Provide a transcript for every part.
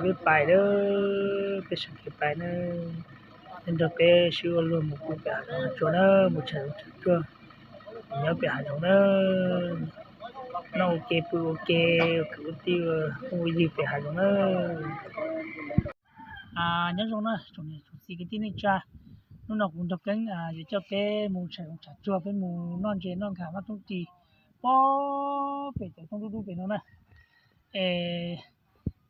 Peb pais na, peb sawv kev pais na, nrog peb sib ua luag mus pem hav zoov hav tsuag na, mus tsham zoov tsham tsuag, nyob pem hav zoov na, noj ua ke pw ua ke, ua kwv ua tij ua phooj ua ywg pem hav zoov na. Nyob zoo na tsoom niam tsoom txiv kwv tij neej tsa, hnub no kuv nrog Keeb yuav coj peb mus tsham zoov tsham tsuag, peb mus noj ntses noj nkhav noj roob ris pem cov roob dub dub pem no na. Es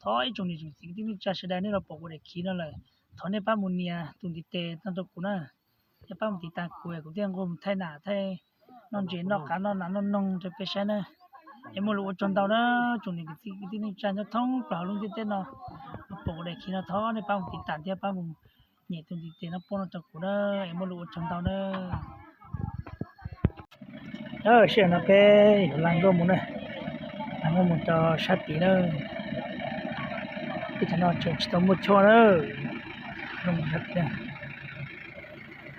thov ib tsoom niam tsoom txiv kwv tij neej tsa sawv daws, nej los pom kuv daim khiv no lawm, thov nej pab mus nias tus ntiv tes no rau kuv na, nej pab mus tiv tas kuv, kuv thiaj nquag mus thaij nam thaij noj ntses noj qav noj nas noj noog rau peb saib na. Es muaj lus ua tsaug ntau na tsoom niam tsoom txiv kwv tij neej tsa nyob thoob plaws hauv lub ntiaj teb no, los pom kuv daim khiv no thov nej pab mus tiv tas thiab pab mus nias tus ntiv tes no pub no rau kuv na, es muaj lus ua tsaug ntau na. Sij hawm no peb yuav la nkauj mus na, la nkauj mus rau sab tid na, teb chaws no tseem tsis tau muaj tshuaj na, nkauj mus sab tid na,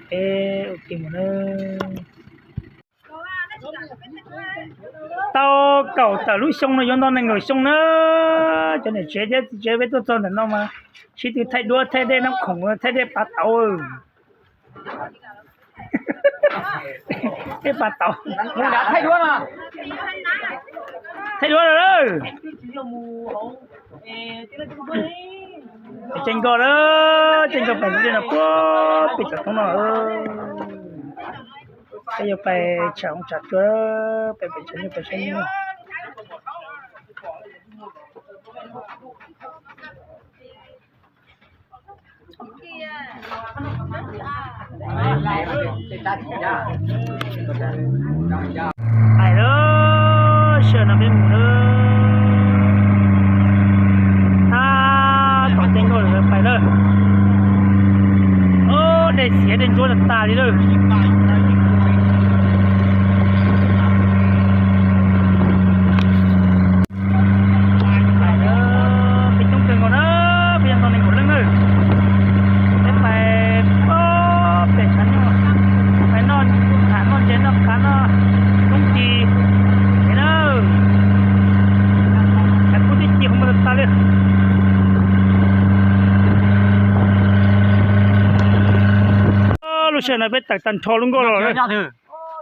peb ua ke mus na. Tau kaum tawm lub xyoo no yuav nto nees nkaum xyoo na, cov niam tsev thiab txiv tsev peb tuaj txog ntawm no mas sib tw thaij duab thaij dej nab khoom thaij dej pav tauv. Dej pav tauv, thaij duab lawm. Ces nkoj lawm, ces nkoj pem dej no puag pem cov thoob no. Peb yuav pais tsham zoov tsham tsuag, pais pem tsham nyuj pais saib nyuj. Pais lawm, sij hawm no peb mus lawm. Tab tom ceeb nkauj lawm pais lawm. Dej xiav dej ntsuab tas tas li lawm. Pais lawm, peb coob kawg nkaus na, peb yog tau nees nkaum leej na. Peb pais pem tshav nyuj, pais noj, tham noj ntses noj qav noj roob ris na. Tshav kub twb ci hauv npau tas tas li. Lub sij hawm no peb tawm tag nrho lub nkoj los lawm.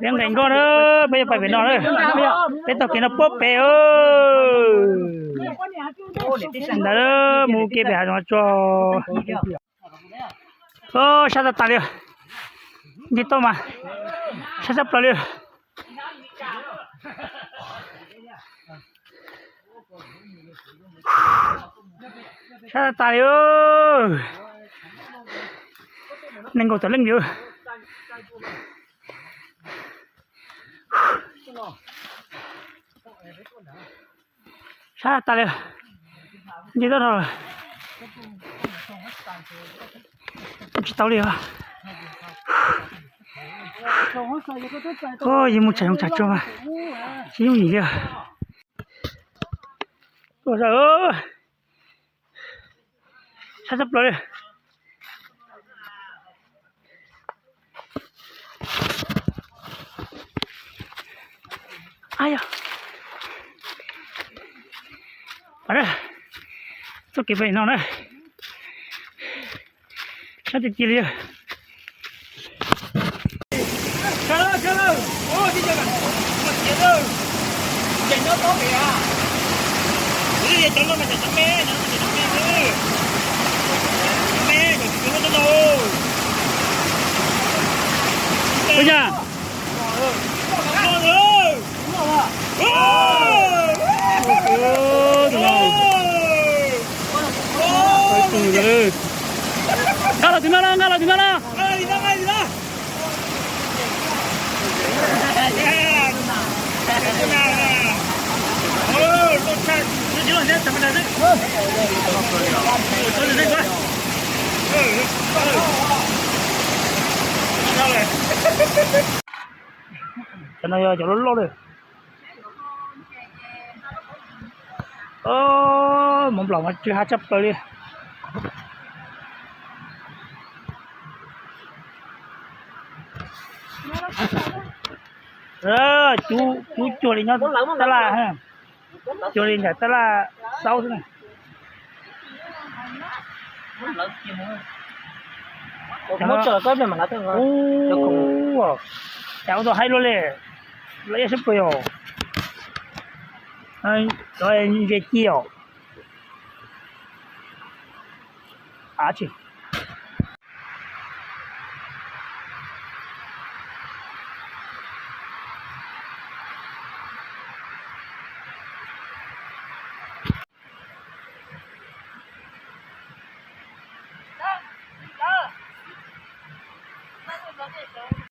Peb nqes nkoj na, peb yuav pais pem no na. Peb taug kev no puag pem ntawd mus ke pem hav zoov tsuag. Sab tag tas li, nce toj mas sab tshaj plaws li. Sab tag tas li, nees nkaum tawm leej li. Sab tas li, nce toj dhau, tsis tau li os. Yus mus tsam zoov tsam tsuag mas tsis yooj yim li. Sab tshaj plaws li. Txoj kev pem no na, sab tiag tiag li. Ua cas? Nqa los tim no los, nqa los tim no los. Cov no yog cov loj loj li. Hmoob Nplog mas tsw hav tshaj plaws li. Cub cuag li nyob tab laj, cuag li ntawm tab laj xaub xwb na. Ua, cas ua tau haib luaj li, lawv ib sab pw yom. Cov ntse ci os.